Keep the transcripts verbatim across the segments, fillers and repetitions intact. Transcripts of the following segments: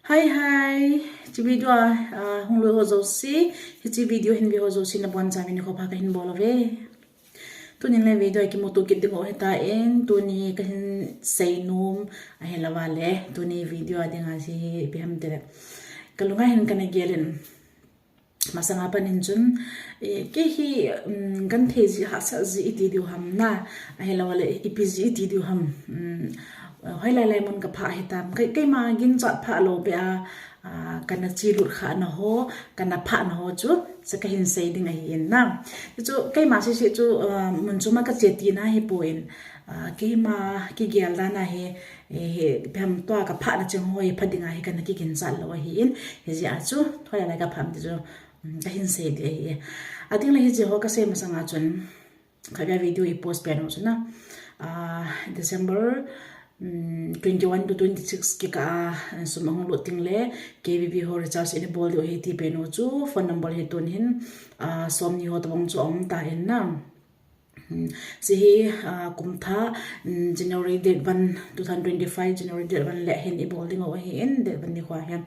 Hi, hi. Hiche video a, ah, hung lut ho jouse, hiche video hin ve ho jouse nabonchauvin nikho pha kahin bol uve. Tunin le video a kimuto kit ding u ahitan, tuni kahin seinom ahilouva le, tuni video a dinga hiche hi ipi ham tile, kalunga hin kana gel in. Masanga pat in chun, eh, kei hi, um, genthei jeh, hahsat jeh iti diu ham na, ahilouleh ipi jeh iti diu ham, um, hoilai lai mun kaphah hitam, kei, keima ginchat phah lou beh a, ah, kana chelut khah na ho, kana phah na ho chu, chu kahin sei ding ahi in na. Chu keima sese chu, ah, mun chom a kache tina hipon, ah, keima kigel dan a hi, eh, hi, ipi ham tua kaphah na cheng ho hi pha dinga hi kana kiginchat lou ahi in, hijeh a chu, hoilai lai kaphah ham ti chu, um, kahin sei ding ahi. Ating le hiche ho kasei masanga chun, khatvei video i post pen u chu na. Ah, December, um, twenty-one to twenty-six kikah a, sum ahung lut teng le, K B B ho recharge in ibol diu ahi ti pen u chu, phone number hi tun hin, ah, somni ho tobang chu aum tan na. Hmm, hiche hi, ah, kum thah, hmm, January date one, two thousand twenty-five, January date one le hin ibol ding u ahi in, date one nikho hin.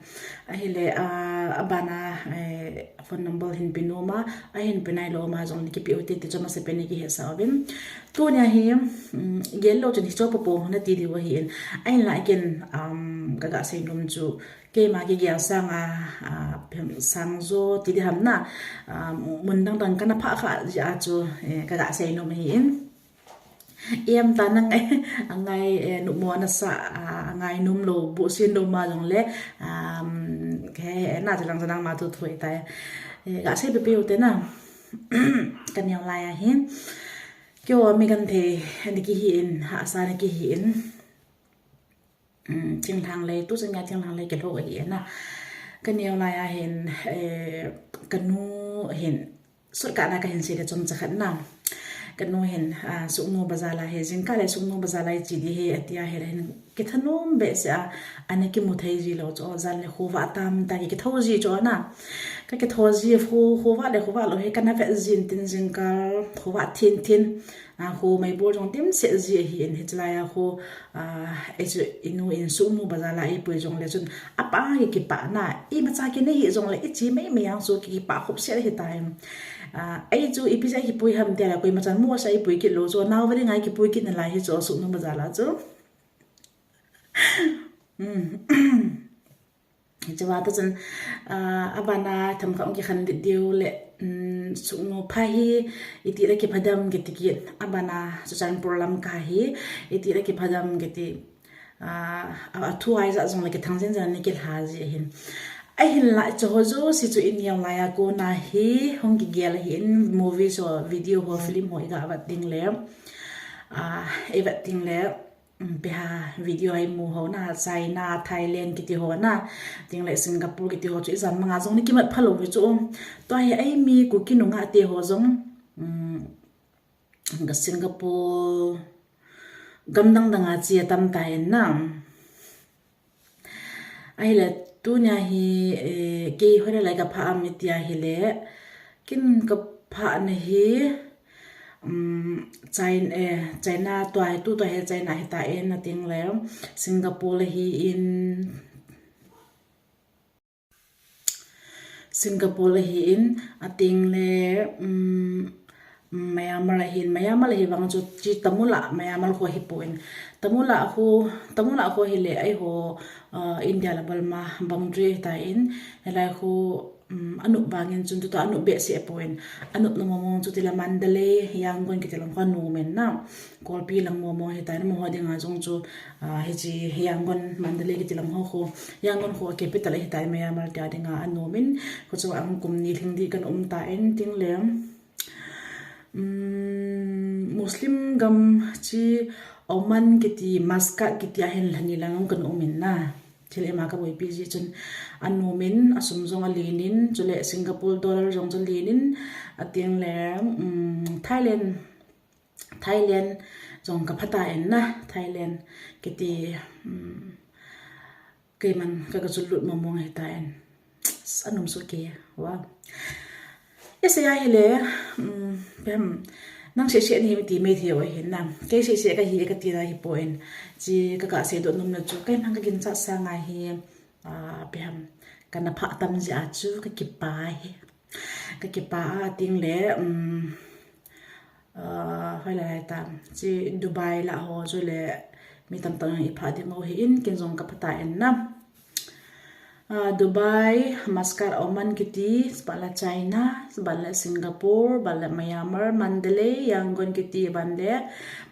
Ahile, ah, abana, eh, phone number hin pe nom a, ahin pe nailou ma jong le kipe u hite ti chu amasapen in kihetsah uvin. Tunia hi, hmm, gel lou chun hiche popo nati diu ahi in. Ahinlah ken, um, kaga seinom chu, keima kigel sanga, ah, phem sang jo ti ding ham na, ah, mun dang dang kana phah khah jeh a chu, eh, kaga seinom ahi in. Em ta nang, angai, eh, numo nasa, ah, angai nom lou, buhsin lou ma jong le, um, he, na jalang jalang ma tu thoi tai. Eh, ga sei pepe u te na. Kaneo lai ahi. Keiho mi genthei, ani kihi in, hahsa ani kihi in. Um, thinglhang lei, tuchan gei a thinglhang lei kilhou ahi na. Kaneo lai a hin, eh, kanu hin, shortcut na kahin sei le chomcha khat na. Kanu hin, ah, Sugnu bazar a hi, jingkah le Sugnu bazar a iche ding ahi, ati ahile hin, kithanom behseh a, ana kimu thei ji lou chu, jan le khovah tam ta ki, kitho ji chu na. Ka kitho ji, kho, khovah le khovah lou hi, kana vet jin tin jingkah, khovah thin thin. A, kho meibol jong dimset ji ahi in, hiche lai a kho, a, eichu inu in Sugnu bazar a eipui jong le chun apang kipah na, imacha kinei hi jong le iche mei mei ang chu kipah khop set ahi tai. A, eichu ipi jeh a kipui ham ti le koima chan mo sa eipui kit lou chu, nao va ding a kipui kit nalai hi chu Sugnu bazar a chu. Hmm. Hiche va ta chun, ah, abana themkhat hung kikhen lut diu le, um, Sugnu pha hi, iti le kipha dem kiti kit, abana Churachandpur lam kah hi, iti le kipha dem kiti, ah, a, athu ahi jeh jong le kithang jing jing a kila ji ahin. Ahinlah hiche ho jouse chu ineo lai a kona hi, hung kigel ahi in movie ho, video ho, film ho iga vet ding le, ah, ivet ding le, um, ipi ham video a imu ho na, China, Thailand kiti ho na, tin le Singapore kiti ho chu ijat manga jong ni kimat phalou ve chu. Tua hi eimi Kuki nungah te ho jong, um, ka Singapore gam dang dang a che atam tan na. Ahile, tunia hi, eh, kei hoilai lai kaphah ham iti ahile, ken kaphah na hi, um, China, eh, China tua hi, tu tua hi China ahi tan, ating le Singapore ahi in, Singapore ahi in, ating le, um, Myanmar ahi in, Myanmar ahi vang chu chi Tamula, Myanmar kho ahi pon. Tamula kho, Tamula kho hile eiho, ah, India le Burma boundary ahi tan, hilai kho, um, anop vangin chun tuta anop behseh pon. Anop na mong mong chu tila Mandalay, Yangon kiti lam kho anom in na. Kolpi lang mong mong ahi tan, amaho dinga jong chu, ah, hiche Yangon, Mandalay kiti lam ho kho. Yangon kho a capital ahi tan, Myanmar tia dinga anom in. Kho chu ang kum ni lhing ding kana um tan, tin le, um, Muslim gam chi Oman kiti, Muscat kiti a hin lha ni lang kana um in na. Thil ima kaboipi jeh chun anom in, asum jong alen in, chule Singapore dollar jong chu alen in, ating le, um, Thailand, Thailand jong kapha tan na, Thailand kiti, um, keiman ka, kaga chul lut mong mong ahi tan. Anom soh kei, wow. Isei ahile, um, ipi ham, nang seh seh nahi ti mai thei u ahi na. Kei seh seh kahi kati na ahi pon. Chi kaga seidoh nom na chu, keima kaginchat sanga hi, Ipi ham, kana phah tam jeh a chu kakipah e. Kakipah a teng le, um, uh, hoilai lai ta, chi Dubai lah ho chu le mi tamtah in iphah ding u ahin, ken jong kaphah tai na. Ah, Dubai, Muscat, Oman kiti, saban le China, saban le Singapore, ban le Myanmar, Mandalay, Yangon kiti, ban le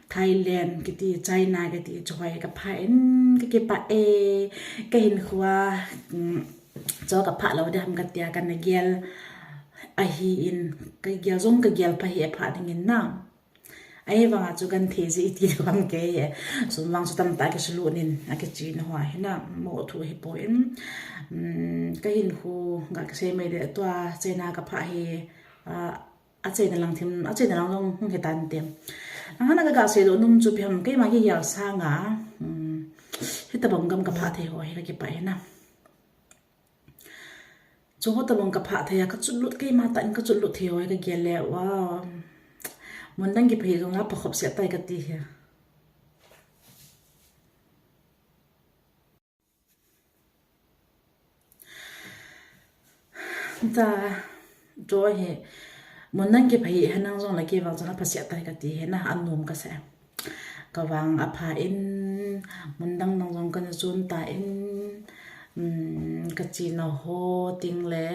Thailand kiti, China kiti, chuhoi kaphah in kakipah e, kahinkhoa, um, chu kaphah lou ding ham katia kana gel ahin, kagel jong kagel pha hi aphah dingin na. Ahivanga chu genthei jeh iti lou ham kei hi. Sum vang chu tamtah kisulut in, akichena ho hi na, mo thu hi poi. Um, kahinkho, ga kisei mai le tua, China kaphah hi, ah, achaina lang thim, achaina lang jong hung hi tante. Ahina kaga seidoh nom chu ipi ham, keima kigel sanga, um, hitobang gam kaphah thei ho hi kakipah e na. Chu ho tobang kaphah thei a, kachutlut, keima tah in kachutlut thei ho hi kagel le, wow. Mun dang kiphah jongle phakhop seh tai kati hi. Ta, chu hi, mun dang kiphah hi henlang jongle kei vang chun apha seh tai kati hi na, anom kasa. Kavang apha in, mun dang dang jong kana chon tan, um, kachena ho teng le,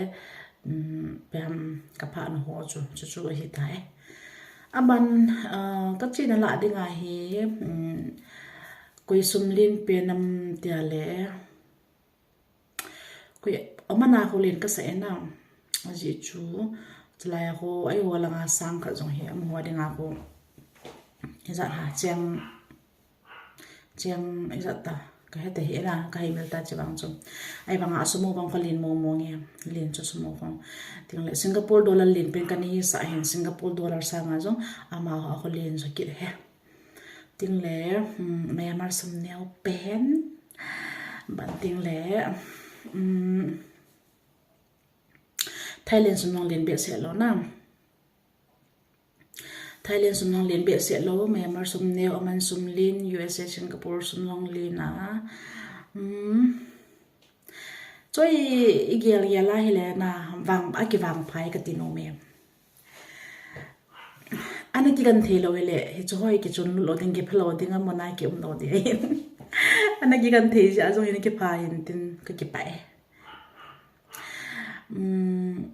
um, ipi ham, kaphahna ho chu, chu chu ahi tai. Aban, uh, kachena lah dinga hi, um, koi sum len pen ham tia le, koi, amana ho len kasa e na, ajeh chu, chulai ho, eiho langa sang khat jong hi, amaho dinga ho, ijat ham, cheng, cheng, ijat ta, kahe tahih e na, kahei mil ta chu vang chu. Ahivanga sumo vang kho len mong mong e, len chu sumo vang. Teng le Singapore dollar len pen kana hisah hin, Singapore dollar sanga jong, amaho kho len jo kit e. Teng le, um, Myanmar sum neo pen. Ban teng le, um, Thailand sum jong len behseh lou na. Thailand sum jong len behseh lou, Myanmar sum neo, Oman sum len, U S A, Singapore sum jong len a. Um, chu igel gel a hile na, vang, akivangpha e kati nom e. Ana kigenthei lou hile, hichu ho hi kichon lut lou ding, kipha lou ding, amona kium lou ding. Ana kigenthei jeh a jong hin kipha hin tin kakipah e. Um,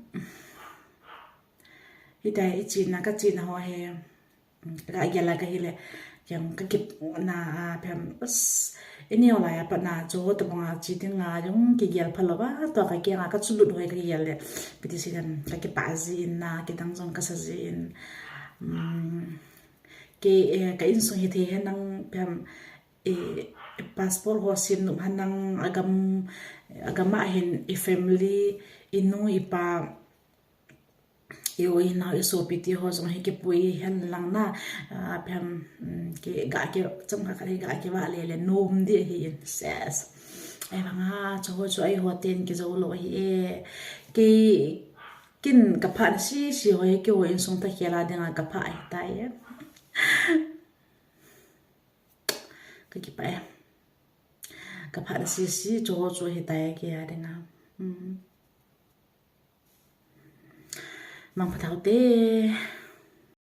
hitia ichena, kachena ho hi, um, kagel a kahile, jong kakipah na, ah, ipi ham, as, ineo lai a pat na chu tobang a che dinga jong kigel pha lou va, tua kakeng a kachutlut ho hi kagel le, ipi ti sei dem, kakipah jin na, kidang jong kasa jin. Um, kei, eh, ka insung hithei henlang ipi ham, eh, passport ho sem nom henlang, agam, agam a hin i family, inu ipa, i u i nao, i sopi ti ho jong hi kipui henlang na, ah, ipi ham, um, kei ga ki, chomkhat khat hi ga kivah le le nom ding ahin, ses. Ahivanga chu ho chu eiho ten kijou lou ahi e. Kei, ken kaphahna sese ho hi keiho insung takhel a dinga kaphah ahi tai e. Kakipah e. Kaphahna sese chu ho chu ahi tai kei a dinga. Hmm. Mangpha tau te.